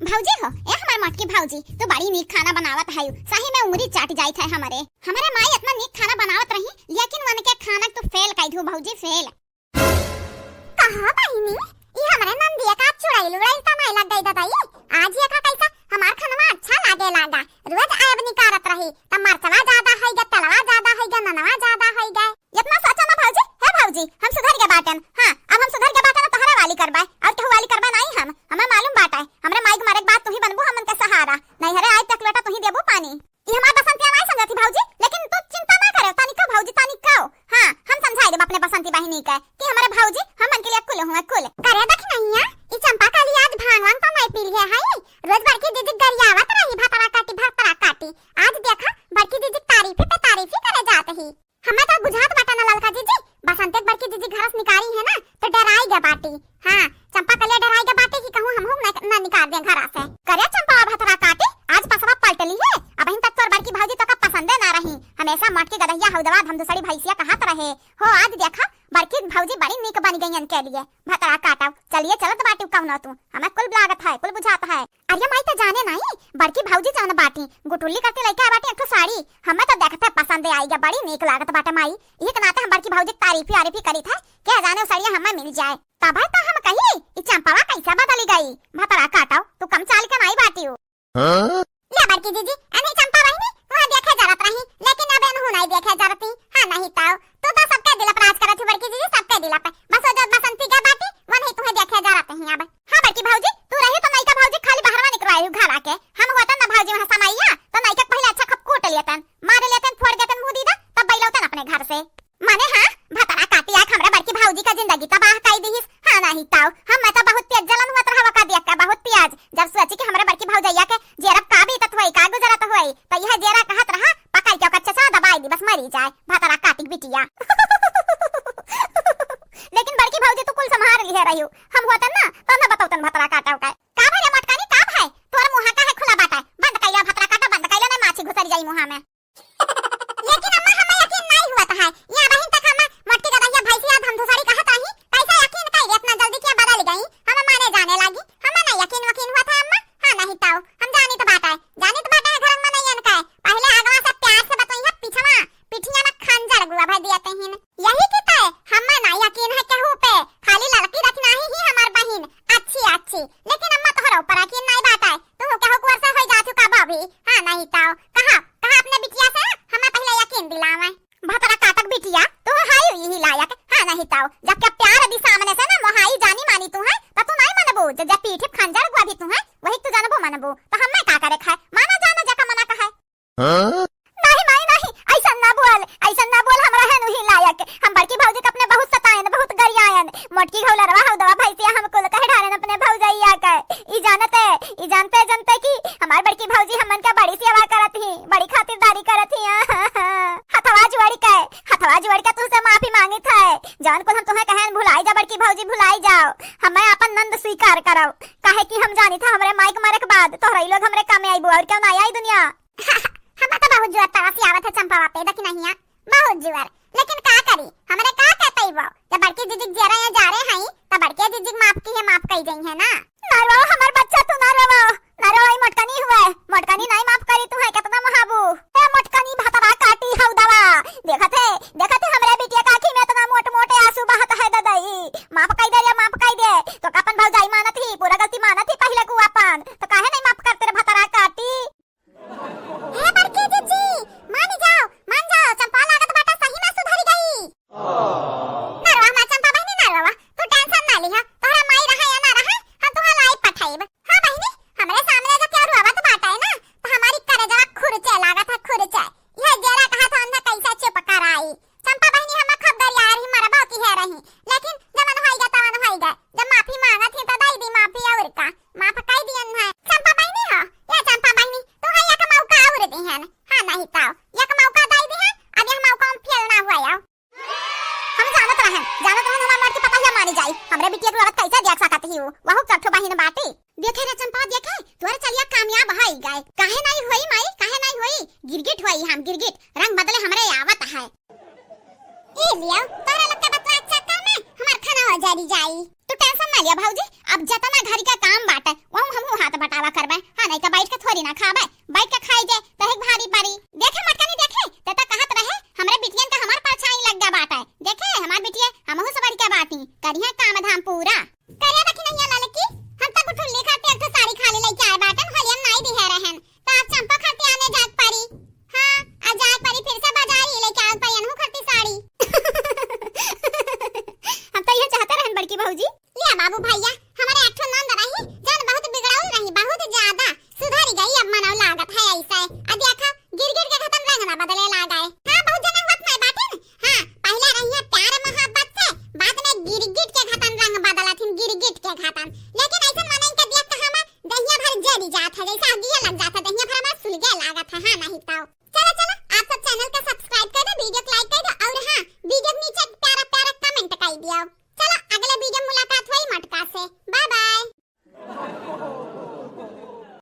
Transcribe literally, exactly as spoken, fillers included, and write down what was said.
भौजी हो, ए हमार मोटकी भौजी, तू बड़ी नीक खाना बनावत है, सही में उंगली चाट जाइत है हमरे। हमरे माई इतना नीक खाना बनावत रही, लेकिन उनके खाना तू फेल कइ दिहू भौजी, फेल। कहा बहिनी, ई हमरे नंदिया का चुड़ैल उड़ैल त नाई लग गई ददाई। आज ये का कैसा हमार खनवा अच्छा लागे लागा। रोज आयब निकारत रही, त मरचवा ज्यादा होइगा, तेलवा ज्यादा होइगा, ननवा ज्यादा होइगा। इतना सोचा ना भौजी, हे भौजी, हम सुधर के बाटन। हाँ, अब हम सुधर के बाटन, तोहरे वाली करबा, और केहू वाली करबा नाई हम। हमें मालूम बाटे, हमरे माई के मरे के बाद तू ही बनबू हमन के सहारा। नैहरे आए तक लोटा तू ही देबू पानी। ई हमार बसंतिया नाई समझती भौजी, लेकिन तू चिंता ना करे, तनिको भौजी, तनिको। हाँ, हम समझाई देब अपने बसंती बहिनी के कि हमरे भौजी हमन के लिए कुल हुआ कुल। करे देख नैया, ई चंपा कली आज भांग वांग तो नाई पी लिए है। रोज बड़की दीदी गरियावत रही, भतरा काटी, भतरा काटी। आज देखा, बड़की दीदी तारीफी पे तारीफी करे जात ही। हमें तो बुझात बाटे ना ललका जीजी, बसंते के बड़की जीजी घर से निकारी है ना, तो डराई गया बाटी। हाँ, चंपा कलिया डराई गया बाटी कि कहूँ हमहू न, न निकाल दे घर से। करे चंपा भतरा काटी, आज पसवा पलटली है। अबहिन तक तोर बड़की भौजी तोका पसंदे ना रही, हमेशा मोटकी गदहिया हौदवा धमधुसड़ी भैंसिया कहत रहे। हो आज देखा, बड़की भौजी बड़ी नीक बन गई इनके लिए। भतरा काटव, चलिए चलत बाटी कौनो तू, हमें कुल लागत है, कुल बुझात है। अरे माई तो जाने नाई, बड़की भौजी जौन बाटी, गुटुल्ली करते लेके आ बाटी एक ठो साड़ी, हमें तो देखते पसंद आई गया, बड़ी नीक लागत बाटे माई। इही के नाते हम बड़की भौजी के तारीफी आरीफी करी थे, क्या जाने उ सड़िया हमें मिल जाए। तब है तो हम कही, ई चंपावा कैसे बदली गई? भतरा काटव, तू कम चाल के नाई बाटी हो। हाँ? ले बड़की जीजी, अनही चंपा बहिनी, तुहा देखे जरत रही, लेकिन अब एनहू नाई देखे जरती। हाँ, नहीं ताऊ, तू तो सबके दिल पर राज करत ही बड़की जीजी, सबके दिल पे। बस वो जो बसंती के बाटी, वो नहीं तुहे देखे जरत ही अब। हाँ बड़की भौजी, तू रही तो नैका भौजी खाली बहरवा निकरवाई हूँ घर आके। हम होतन ना भौजी वहाँ समैया, तो नैका के पहले अच्छा खूब कूट लेतन, मार लेतन, फोड़ देतन मुँह दीदा, तब बैलौतन अपने घर से। माने हाँ, भतरा काटी आके हमरा बड़की भौजी का जिंदगी तबाह कई दिहिस। हाँ नहीं ताऊ, हम मैं तो बहुत तेज जलन हुआ रहा का देख के, बहुत तेज। जब सोची कि हमरा बड़की भौजैया के जेरब का बीतत होई, का गुजरत होई, तो यह जेरा कहत रहा, पकड़ के ओकर चचरा दबाई दी, बस मरी जाए, भतरा काटी बिटिया। लेकिन बड़की भौजी तू कुल संभार लिहे रहियो, हम होतन ना, तो ना बतौतन भतरा काटा का। का भरे मोटकानी, का भाई? तोर मुँहा का है खुला बाटा, बंद कैला भतरा काटा, बंद कैला, नहीं माछी घुसर जाई मुँहा में। लेकिन अम्मा, हमें यकीन नहीं हुआ था। यहाँ बहिन तक हम मोटकी गदहिया भैंसिया धमधुसड़ी कहत रही, कैसे यकीन करी इतना जल्दी क्या बदल गई? हम माने जाने लगी, हमें नहीं यकीन वकीन हुआ था अम्मा। हाँ नहीं ताऊ, हम जानित बाटे, जानित बाटे है घर में नहीं इनका। पहले आगवा से प्यार से बतई है, पिछवा पिठिया में खंजर गुआ भर दिया तहिन। यही की तय हमें ना यकीन है केहू पे, खाली लड़की रखना ही, ही हमार बहिन अच्छी अच्छी। लेकिन अम्मा तोहरा ऊपर यकीन नहीं बाटे, तू केहू कुंवर से होई जात हो का भाभी? हाँ नहीं ताऊ, कहा, कहा अपने बिटिया से, हमें पहले यकीन दिलावे। भतरा काटक बिटिया, तू हाई यही लायक, हाँ नहीं ताऊ, जब क्या प्यार दी सामने से ना मोहाई जानी मानी तू है, तो तू नहीं मनबू, जब, जब पीठ खंजर गुआ भी तू है, वही तू जानबू मनबू, तो हमें का करे खाए, माना जाना जका मना कहे। हाँ? नहीं माई नहीं, ऐसा ना बोल, ऐसा ना बोल, हमरा है नहीं लायक। हम बड़की भौजी के अपने बहुत सतायन, बहुत गरियायन। मोटकी घौलरवा हौदवा भैंसिया हम कुल कह ढारन अपने भौजैया के। ई जानते, ई जानते जानते कि हमार बड़की भौजी हमन के बड़ी सेवा करत ही, बड़ी खातिरदारी करत ही। हथवा जोड़ के, हथवा जोड़ के तुझसे माफी मांगित है। जौन कुल हम तुम्हें कहन भुलाई जा बड़की भौजी, भुलाई जाओ। हमें अपन नंद स्वीकार करो, काहे कि हम जानित है हमरे माई के मरे के बाद तोहरा ई लोग हमरे काम में आईबू और क्यों ना आई दुनिया। हमें तो बहुत जोर तरस आवत है चंपावा पे, देखी नहीं है, बहुत जोर। लेकिन का करी, हमरे का कह पइबो? जब बड़की जीजी के जेरा या जा रहे हैं, तब बड़के जीजी के माफ की है, माफ कई जाई है ना। ना रो हमार बच्चा, तू ना रो, ना रो, ई मोटकनी हुए, मोटकनी नहीं माफ करी तू है, कितना महाबू। ए मोटकनी भतरा काटी हौदवा, देखत है, देखत है हमरे बिटिया का आँखी में इतना मोट मोटे आंसू बहत है ददई, माफ कई दे रे, माफ कई दे। तो का अपन भौजाई मानत ही, पूरा गलती मानत ही पहले को अपन, तो काहे नहीं माफ करते रे भतरा काटी? हे बड़की जीजी, मान जाओ, मान जाओ, चंपा लागत बाटा सही में सुधरी गई। ना रो हमार चंपा बहिनी, ना रो, तू tension ना लिहा, तोहरा माई रहा या ना रहा, हम तोहरा लाई पठाइब। हाँ बहिनी, हमरे सामने जो केहू रोवत बाटा है ना, तो हमारी करेजवा खुरचे लागत है, खुरचे। यह जेरा कहा था उन्हें कैसे चुप कराई। चंपा बहिनी हमें खूब गरिया रही, मरबो की है रही, लेकिन जवन होई गा तवन होई गा। जब माफी मांगत ही तो दई दी माफी, और का, माफ कई दियन है। चंपा बहिनी हो, ये चंपा बहिनी, तू है एक मौका और दी है। हाँ नहीं ताऊ, एक मौका दई दी है, अब यह मौका हम फेल ना हुआ आओ। हम जानत रहन, जानत रहन हमार मर्द के पतहिया मानी जाई। हमरे बिटिया के औरत कैसे देख सकत ही हो, वहू चट्ठो बहिन बाटी। देखे रे चंपा, देखे, तोहरे चलिया कामयाब होई गए। काहे नहीं होई माई, काहे नहीं होई? गिरगिट होई हम, गिरगिट। रंग बदले हमरे आवत है। ए लियो, तोहरे लोग के बतवा अच्छा काम है, हमार खाना हो जरी जाई। तू tension ना लिया भौजी, अब जतना घर के काम बाटे, वहू हमहू हाथ बटावा तरी ना खाबे, बैठ के खाई जे, तोहे भारी परी। देखे मटकनी देखे, ते त कहत रहे, "हमरे बिटियन का हमार परछाई लग गया बाटे।" देखे, हमार बिटिया, हमहू से बढ़ के बाटी, करिहे काम धाम पूरा। करे बखिनहिया ललकी, हम त गुठुल्ली खातिर एक ठो साड़ी खाली लइके आए बाटन, होलियन नाई दिहे रहन, त आप चंपा खातिर आने जात परी। हाँ, आ जात परी फिर से बाजारी लइके आवे परी अनहू खातिर साड़ी। हम त इहे चाहते रहन बड़की भौजी। लिया बाबू भैया, हमारे एक ठो नंद रही, जौन बहुत बिगड़ाउल रही, बहुत ज्यादा सुधर गई, अब मनौ लागत है ऐसे। आ देखा, गिरगिट के घतन रंग ना बदले लागे। हाँ, बहुत जने हुआ माय बाटिन। हाँ, पहले रही है प्यार मोहब्बत से, बाद में गिरगिट के घतन रंग बदलत हिन, गिरगिट के घतन। लेकिन ऐसन मनई के देख के हमार दहिया भर जरी जात है, जैसे आगिया लग जात है दहिया।